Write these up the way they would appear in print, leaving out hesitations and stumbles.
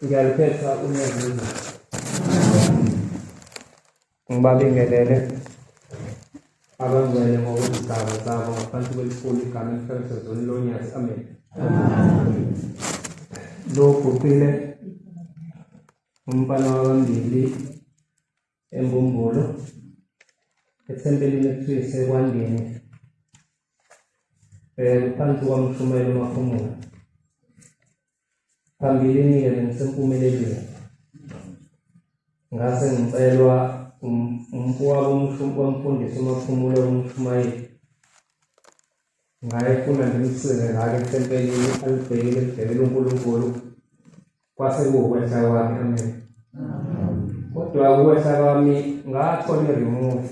Ngiyalukhetha unyazini. Ngibabingelele abangcwele ngokwezigaba zabo ngaphansi kwelikhulu igama elihlalisezweni lonyazi. Amen. Lo guqile umfana wabambili embumbulu ethempelini ekuthiwa isekwandeni phansi kwamshumela uMaphumulo. Phambilini-ke bengisempumelelweni ngase ngicelwa umfowabo wamfundisi uMaphumulo umshumayeli ngayefuna ngimsize ngake ethempelini alibhekile libhekele uNkulunkulu kwase kuwukwehla kwami. Amen. Kodwa ukwehla kwami ngathola i-remove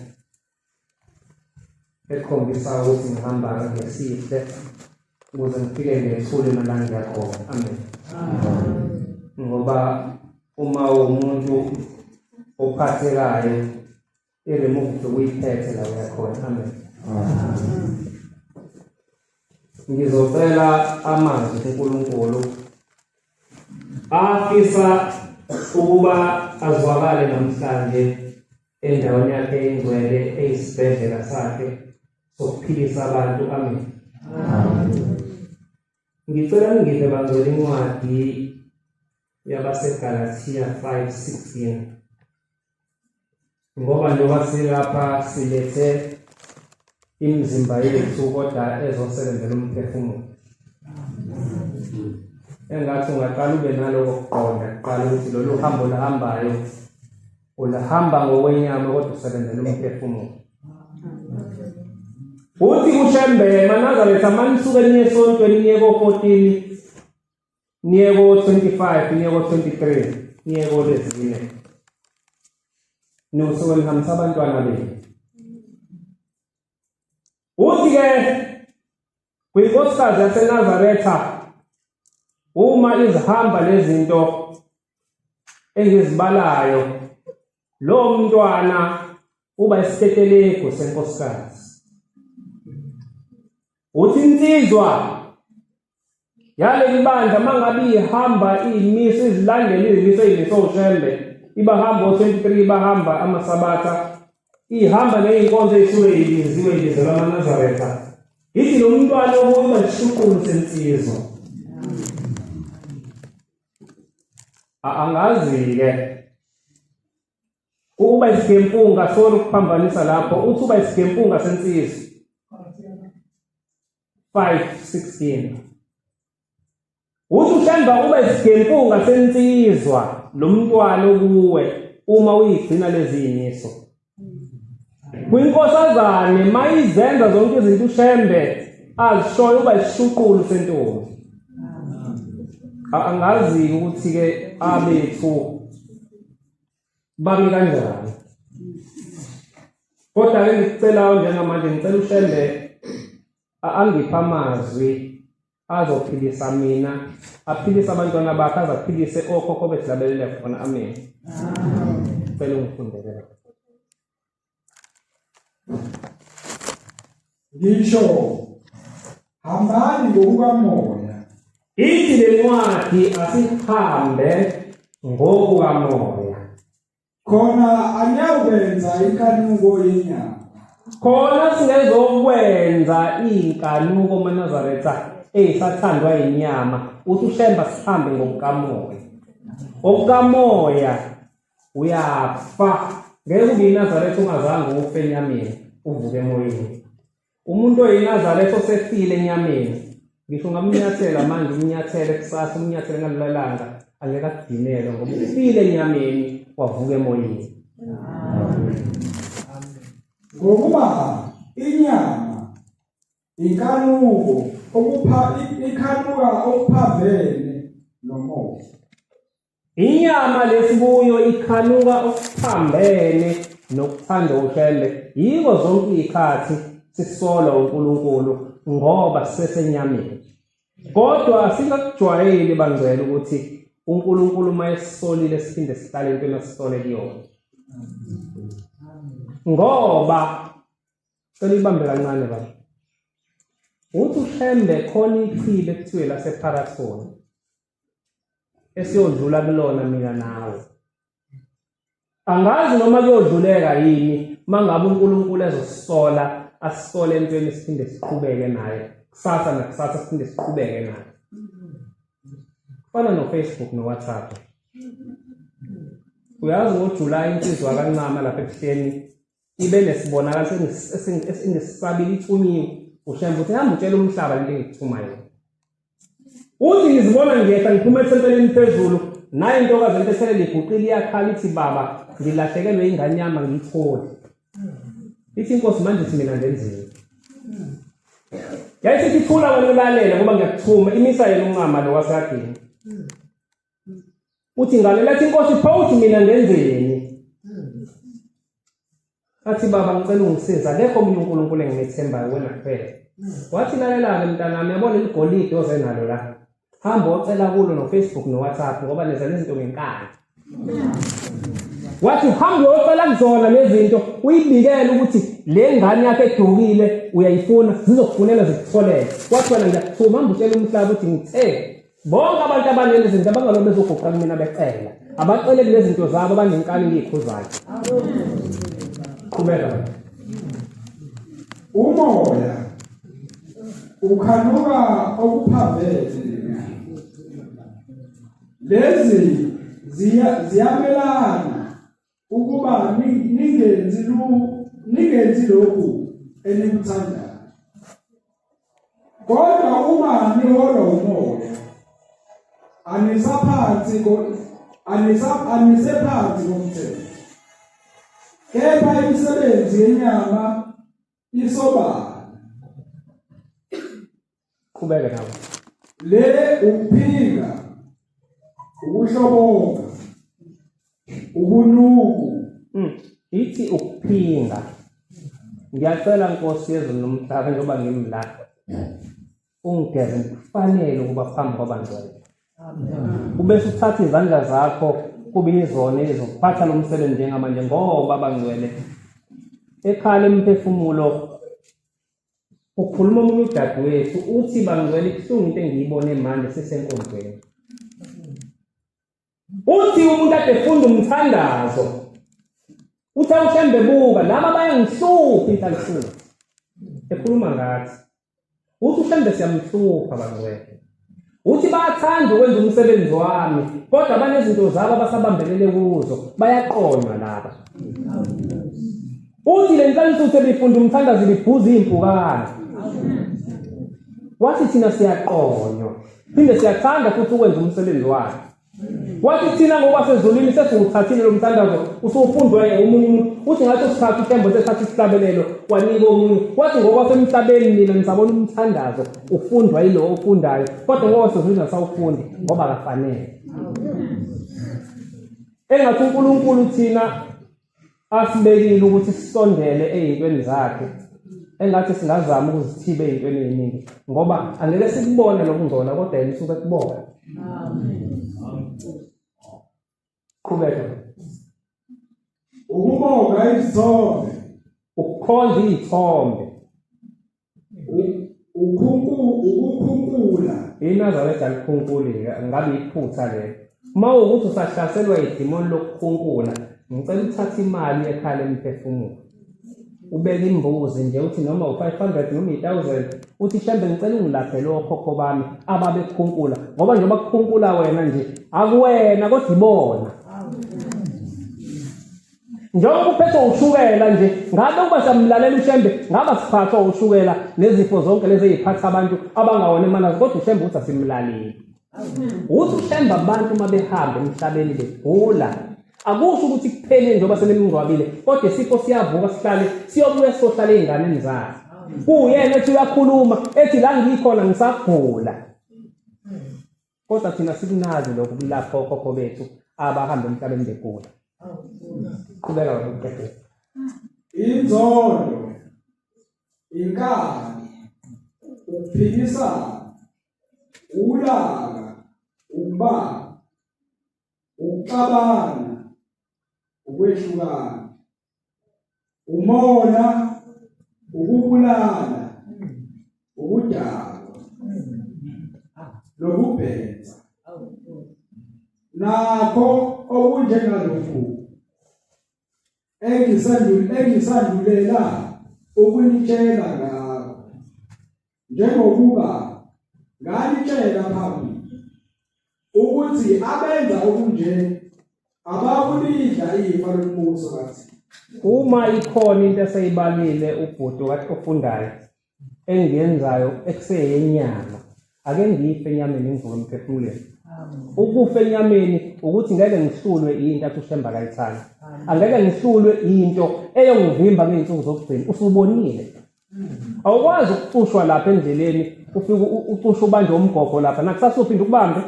ekhombisa ukuthi ngihamba ngesihle ukuze ngifike ngethule nala ngiyakhona. Amen. Ngoba uma umuntu ophathekayo i-remove ukuyiphethe la uyakhona. Amen. Ngizocela amazwi kuNkulunkulu afisa ukuba azwakale namhlanje endaweni yakhe engcwele eyisibhedlela sakhe sokuphilisa abantu. Amen. Ngicela ningiphe bangcwele incwadi yabaseGalathiya 5:16 ngoba njengoba silapha silethe imizimba yethu kodwa ezosebenzela umphefumulo. Engathi ungaqala ube naloko kuqonda kuqala ukuthi lolu hambo luhambayo ulahamba ngokwenyama kodwa usebenzela umphefumulo. Uthi kuShembe maNazaretha manisuke niye esontweni niye ko-14 niye ko-25 niye ko-23 niye kolezine niwusuke nihambisa abantwana benu. Uthi-ke kwinkosikazi yaseNazaretha uma izihamba lezinto engizibalayo lo mntwana uba isitetelegu senkosikazi. Uthi insizwa yaleli bandla mangabe ihamba iyimiso izilandela izimiso ezimiswe uShembe ibahamba o-23 bahamba amasabatha ihamba ney'nkonzo ey'suke ibiziwe ibizelwa amaNazaretha ithi lo mntwana okuba isishuqulu sensizwa. Angazi-ke ukuba isigempunga sorry ukuphambanisa lapho uthi uba isigempunga sensizwa 5:16 uthi uShemba ube isigempunga sensizwa lo mntwana okuwe uma uyigcina lezi yimiso kwinkosazane mayizenza zonke izinto uShembe azishoyo uba isishuqulu sentombi. Angazi ukuthi ke abethu bami kanjani kodwa ke ngikucelayo njengamanje ngicela uShembe angiphe amazwi azophilisa mina aphilise abantwana bakhe azaphilise okhokho bethu labelele khona. Amen. Cela ungifundele la. Ngisho hambani ngokukamoya. Ithi le ncwadi asihambe ngokukamoya. Khona aniyawukwenza inkanuko yenyama. Khona singezokwenza inkanuko maNazaretha eyisathandwa inyama. Uthi uShemba sihambe ngokukamoya. Okukamoya uyafa. Ngeke ube iNazaretha ungazange ufe enyameni uvuke emoyeni. Umuntu oyiNazaretha osefile enyameni ngisho ungamnyathela manje umnyathele kusasa umnyathele ngalolalanga angeke akudinele ngoba ufile enyameni wavuka emoyeni. Ngokuba inyama inkanuko okupha ikhanuka okuphambene nomoya. Inyama lesibuyo ikhanuka okuphambene nokuthanda uShembe. Yiko zonke izikhathi sisola uNkulunkulu ngoba sisesenyameni. Kodwa singakujwayeli bangcwele ukuthi uNkulunkulu uma esisolile siphinde sihlale entweni asisole kuyona. Ngoba cela ibambe kancane baba. Uthi uShembe khona ichibi ekuthiwe lasePharathoni. esiyodlula kulona mina nawe. Angazi noma kuyodluleka yini mangabe uNkulunkulu ezosisola, asisole entweni siphinde siqhubeke naye kusasa nakusasa siphinde siqhubeke naye. Kufana no-Facebook no-WhatsApp. Uyazi ngoJuly insizwa kaNcama lapha ebuhleni ibe nesibonakaliso esingesisabile, ithunyiwe uShembe uthi hamba utshela umhlaba lento engikuthuma yona. Uthi ngizibona ngiyehla ngiphuma ethempelini phezulu, nayo intokazi into eselele iguqile iyakhala ithi baba ngilahlekelwe ingane yami angiyitholi. Ithi inkosi manje ithi mina ngenzeni? Yayisithi thula wena ulalele ngoba ngiyakuthuma, imisa yena uNcama lo wasehagini. Uthi ngale lathi inkosi pho uthi mina ngenzeni? Athi baba ngicela ungisize, akekho omunye uNkulunkulu engimethembayo wena kuphela. Wathi lalela-ke mntanami, yabona iligolide oze nalo la, hamba ocela kulo no-Facebook no-WhatsApp ngoba nenza lezinto ngenkani. Wathi hamba uyocela kuzona lezi zinto, uyibikele ukuthi le ngane yakho edukile uyayifuna, zizokufunela zikutholele. Wathi wena ngiyakuthuma, hamba utshele umhlaba ukuthi ngithe bonke abantu abanele zinto abangalobe bezoguqa kumina becela, abacele kulezi zinto zabo abanenkani ngiyikhuzayo. Qhubeka. Umoya ukhanuka okuphambene lezi ziyamelana ukuba ningenzi lokhu enikuthandayo. Kodwa uma niholwa umoya, anisephansi komthetho. Kepha imisebenzi yenyama isobala. Qhubeka nawe. Le ukuphinga, ukuhlobonga, ubunuku. Ithi ukuphinga. Ngiyacela Nkosi yezulu nomhlaba njengoba ngimi la, ungigeze ngikufanele ukuba phambi kwabangcwele. Ubese uthatha izandla zakho kube izona ezokuphatha lo msebenzi njengamanje, ngoba abangcwele ekhala emphefumulo ukhuluma omunye udadewethu uthi bangcwele ibuhlungu into engiyibone manje sisenkonzweni. Uthi umuntu ade efunda umthandazo uthi awuShembe buka laba bayangihlupha inhlanhla, ekhuluma ngathi uthi uShembe siyamhlupha bangcwele. Uthi bayathanda ukwenza umsebenzi wami kodwa banezinto zabo abasabambelele kuzo, bayaqonywa laba. Uthi le nhlanhla ebifunda umthandazo ibibhuza iy'mpukane. Wathi thina siyaqonywa, phinde siyathanda futhi ukwenza umsebenzi wakhe. Wathi thina ngokwasezulwini sesiwuthathile lo mthandazo usufundwa omunye umuntu. Uthi ngathi usithatha utembo sethatha isihlabelelo wanika omunye. Wathi ngokwasemhlabeni nina nisabona umthandazo ufundwa yilo ofundayo, kodwa ngokwasezulwini asawufundi ngoba akafanele. Engathi uNkulunkulu thina asibekile ukuthi sisondele ey'ntweni zakhe, engathi singazama ukuzithiba ey'ntweni ey'ningi ngoba angeke sikubone lokungcola, kodwa yena usuke ekubona. Qhubeka. Ukubonga izithombe, ukukhonza iy'thombe, ukukhunkula. INazaretha alikhunkuli, ngabe iphutha lelo. Uma ukuthi usahlaselwa idimoni lokukhunkula, ngicela uthathe imali ekhala emphefumulo, ubeke imbuzi nje uthi noma u-500 noma i-1000, uthi Shembe ngicela ungilaphele okhokho bami ababekhunkula, ngoba njengoba kukhunkula wena nje akuwena kodwa ibona. Njengoba uphethwe ushukela nje, ngabe ukuba siyamlalela uShembe ngaba siphathwa ushukela nezifo zonke lezi eziphatha abantu abangawona emanazi, kodwa uShembe uthi asimlaleli. Uthi uShembe abantu uma behamba emhlabeni begula, akusho ukuthi kuphelile njengoba senemngcwabile, kodwa isifo siyavuka sihlale siyobuya sizohlala ey'nganeni zakhe. Kuyena ethi uyakhuluma ethi la ngikhona ngisagula, kodwa thina sikunazi lokhu kulapha okhokho bethu abahamba emhlabeni begula. Qhubeka ngokuqedela. Inzondo, inkani, ukuphikisana, ulaka, ukuba, ukuxabana, ukwehlukana, umona, ukubulala, ukudakwa nokubhensa. Nakho okunjengalokhu engisandulela ukunitshela ngakho, njengokuba nganitshela phambili ukuthi abenza okunje abakulidla ifa lombuso kaThixo. Uma ikhona into eseyibalile ubhuti wathi ofundayo engiyenzayo ekuseyenyama, ake ngife enyameni ngivuke emphefumulweni. Ukufa enyameni ukuthi ngeke ngihlulwe into athi uShembe akayithandi, angeke ngihlulwe into eyongivimba ngey'nsuku zokugcina. Usubonile, awukwazi ukucushwa lapha endleleni, ufike ucushe ubanjwe umgogo lapha, nakusasa uphinde ukubambe,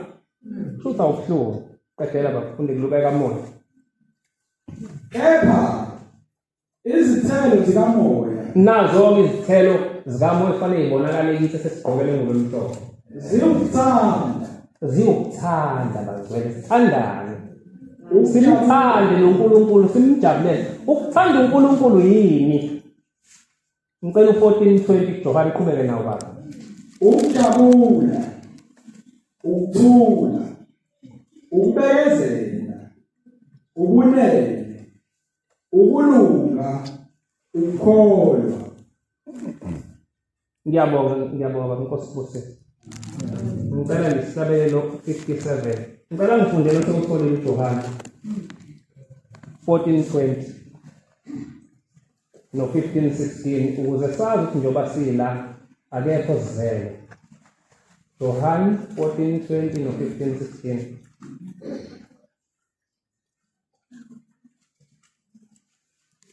shuthi awubuhlungu. Qedela bafundi kulubeka moya. Kepha izithelo zikamoya, nazo-ke izithelo zikamoya kufanele zibonakale kithi sesigqokele ngubo emhlophe, ziwukuthanda, ziwukuthanda bazwele, sithandane, simthande noNkulunkulu, simjabulele. Ukuthanda uNkulunkulu yini? Ngicela u-14:20 Johane, qhubeke nawo baba. Ukujabula, ukuthula, ukubekezela, ubunene, ukulunga, ukukholwa. Ngiyabonga, ngiyabonga baba, Nkosi ibusise. Ngicela nesihlabelelo 57. Ngicela ngifundele osewutholile uJohane 14:20 no 15:16 ukuze sazi ukuthi njengoba sila akekho sizele. Johane 14:20 no 15:16.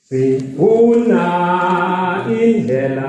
Sifuna indlela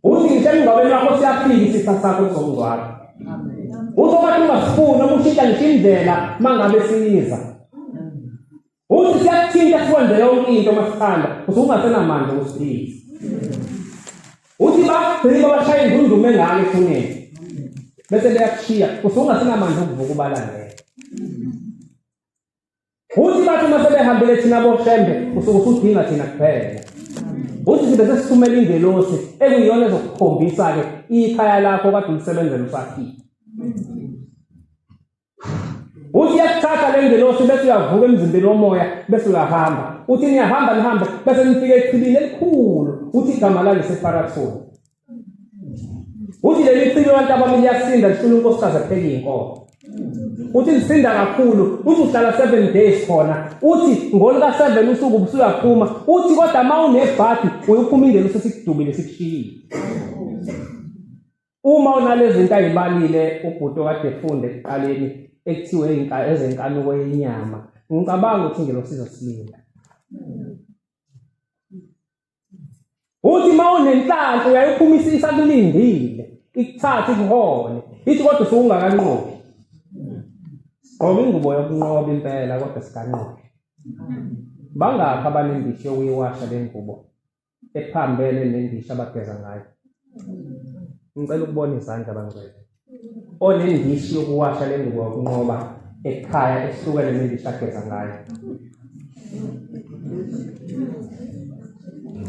Uthi ngisho emngcwabeni wakho siyafika isitha sakho kuzokungcwaba. Uzobathi ungasifuni noma ushintsha ngisho indlela mangabe siza. Uthi siyakuthinta sikwenze yonke into masithanda, usuke ungasenamandla okusiphilisa. Uthi bagcina bashaya indundume engaka ethuneni. Bese beyakushiya, usuke ungasenamandla okuvuka ubalandele. Uthi bathi uma sebehambile thina boShembe usuke usudinga thina kuphela. Uthi sibe sesithumela ingelosi ekuyiyona ezokukhombisa-ke ikhaya lakho kade ulisebenzela usaphila. Uthi iyakuthatha le ngelosi bese uyavuka emzimbeni womoya bese uyahamba. Uthi niyahamba nihambe bese nifike echibini elikhulu. Uthi igama lalo liseParathoni. Uthi leli chibi abantu abami liyasinda lihlula unkosikazi epheka iy'nkomo. Uthi lisinda kakhulu, uthi uhlala 7 days khona, uthi ngolika 7 usuku ubusuyaphuma, uthi kodwa uma unebhadi uyophuma indlela usesikudubile sikushiyile. Uma unalezi zinto ayibalile ubhuti okade efunde ekuqaleni ekuthiwe ezenkanuko yenyama, ngicabanga ukuthi ingelosi izosilinda. Uthi uma unenhlanhla uyayiphumisa isakulindile, ikuthathe ikuhole, ithi kodwa usuke ungakanqobi. Sigqoka ingubo yokunqoba impela kodwa sikanqobi. Bangakhi abanendishi yokuyiwasha le ngubo ephambene nendishi abageza ngayo? Ngicela ukubona izandla bangcwele. Onendishi yokuwasha le ngubo yokunqoba ekhaya ehlukene nendishi ageza ngayo.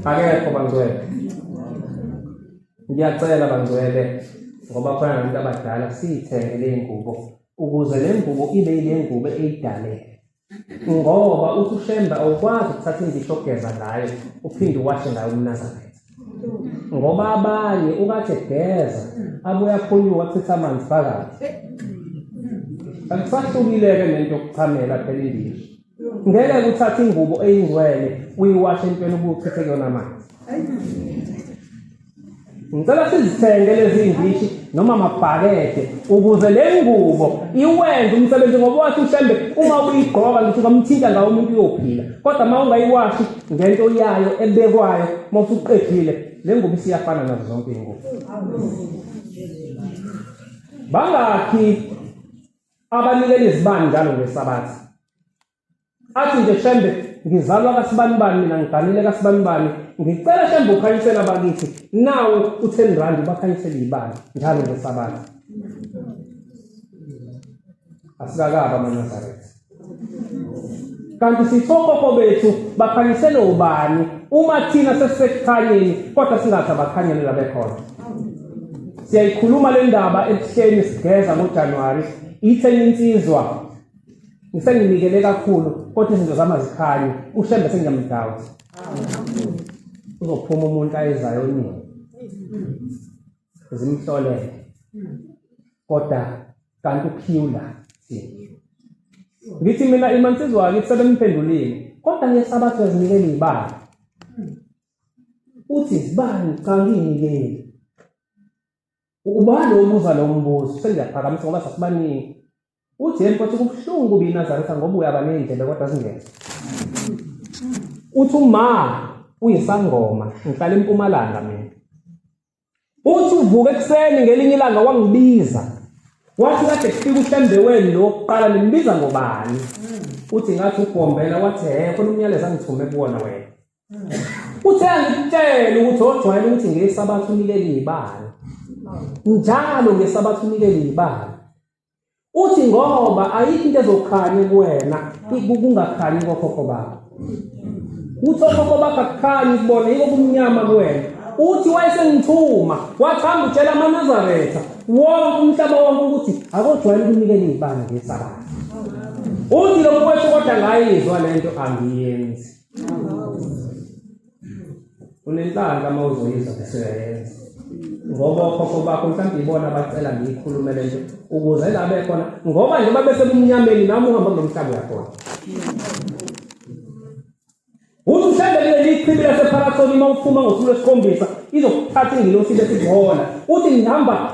Akekho bangcwele. Ngiyacela bangcwele ngoba khona nabantu abadala siyithenge le ngubo ukuze le ngubo ibe ile ngubo eyidalele. Ngoba uthi uShembe awukwazi ukuthatha indishi ogeza ngayo uphinde uwashe ngayo umNazaretha. Ngoba abanye ukathi egeza abuye aphunyuka achitha amanzi phakathi. Akusahlukile-ke nento yokuchamela phela indishi. Ngeke uthathe ingubo eyingcwele uyiwashe entweni ubuchithe kuyona amanzi. Ngicela sizithenge lezi ndishi noma amabhakede ukuze le ngubo iwenze umsebenzi ngoba wathi uShembe uma uyigqoka ngisho ungamthinta ngawo umuntu uyophila kodwa uma ungayiwashi ngento yayo ebekwayo uma usuqedile le ngubo isiyafana nazo zonke iy'ngubo. Bangakhi abanikela izibani njalo ngeSabatha? Athi nje Shembe ngizalwa kasibanibani mina ngiganile kasibanibani ngicela Shembe ukhanyisele abakithi nawe u-10 rand ubakhanyisele ibani njalo ngesabatha. Asikakaba amaNazaretha. Kanti sithokhokho bethu bakhanyisele ubani uma thina sesisekukhanyeni kodwa singathi abakhanyele labekhona. Siyayikhuluma le ndaba ebuhleni sigeza ngoJanuwari ithe insizwa ngisenginikele kakhulu kodwa izinto zami azikhanyi uShembe sengiyamdawuthi uzophuma umuntu ayezayo nini zimhlolele kodwa kanti uphiwula thina ngithi mina imansizwa kithi sebemphendulile kodwa ngesabatha uyazinikela izibani uthi izibani cha ngiyinikele ubani obuza lo mbuzo sengiyaphakamisa ngoba sasibaningi Uthi yena mfowethu kubuhlungu kubi iNazaretha ngoba uyaba ney'ndlebe kodwa zingezwa. Uthi uma uyisangoma ngihlala eMpumalanga mina. Uthi uvuka ekuseni ngelinye ilanga wangibiza. Wathi kade kufika uShembe wenu lo wokuqala nimbiza ngobani? Uthi ngathi uGombela wathi he khona umyalezo angithume kuwona wena. Uthe angikutshele ukuthi ojwayele ukuthi ngesabatha unikele izibani. Njalo ngesabatha unikele izibani. Uthi ngoba ayikho into ezokhanya kuwena kungakhanyi kokhokho bakho. Uthi okhokho bakho akukhanyi kubona yiko kumnyama kuwena. Uthi wayesengithuma wathi hamba utshela amaNazaretha wonke umhlaba wonke ukuthi akojwayele ukunikela izibani ngesabatha. Uthi lo mfowethu kodwa ngayizwa lento angiyenzi. Unenhlanhla uma uzoyizwa bese uyayenza. Ngoba okhokho bakho mhlawumbe ibona abacela ngiyikhulume le nto ukuze la bekhona ngoba njengoba besebumnyameni nami uhamba kulo mhlaba uyakhona. Uthi uhlale kuleli chibi lasePharathoni uma uphuma ngosuku lwesikhombisa izokuthatha ingilosi bese ikuhola. Uthi ngihamba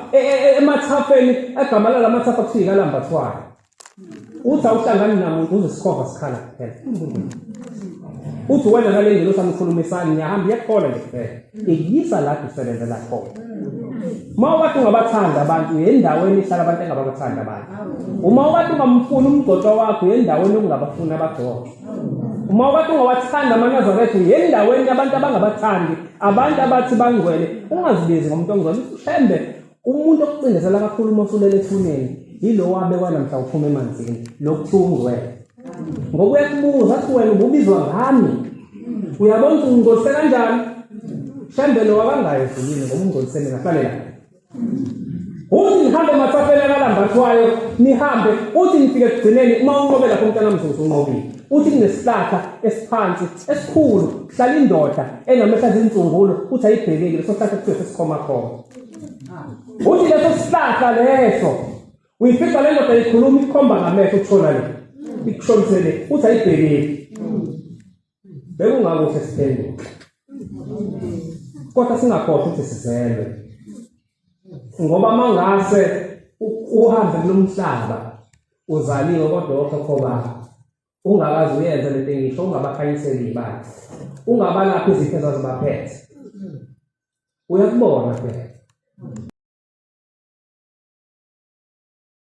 emathafeni egama lala mathafa kuthiwa ikalambathwayo. Uthi awuhlangani namuntu uze sikhova sikhala kuphela. Uthi wena nale ngelosi anikhulumisani niyahamba iyakhola nje kuphela. Ikuyisa lapho usebenzela khona. Uma ukade ungabathanda abantu uye endaweni ehlala abantu engababathanda abantu. Uma ukade ungamfuni umgcotshwa wakho uye endaweni yokungabafuni abagcotshwa. Uma ukade ungawathanda amaNazaretha uye endaweni yabantu abangabathandi, abantu abathi bangcwele, ungazibizi ngomuntu ongcwele. Ushembe umuntu okucindezela kakhulu uma usulele ethuneni yilo wabekwa namhla uphuma emanzini lokuthiwa ungcwele. Ngoba uyakubuza athi wena ububizwa ngami. Uyabona ukuthi ungcolise kanjani? Shembe lo wakangayi ezulwini ngoba ungcolise mina hlale la. Uthi nihambe emathafeni akalambathwayo nihambe uthi nifike ekugcineni uma unqobe lapho umntana mzuzu unqobile. Uthi kunesihlahla esiphansi esikhulu kuhlala indoda enamehlo azinsungulo uthi ayibhekeki leso sihlahla kuthiwe sesikhomakhoma. Uthi leso sihlahla leso Uyifica le ndoda ikhuluma ikhomba ngamehlo ukushona le. Ikushonisele uthi ayibhekile. Bekungakuhle siphenduke. Kodwa singakhohlwa ukuthi sizelwe. Ngoba mangase uhambe kulomhlaba uzaliwe kodwa okhokho bakho ungakaze uyenze lento engisho ungabakhanyiseli ibandla ungabalaphi izifo ezazibaphethe uyakubona phela.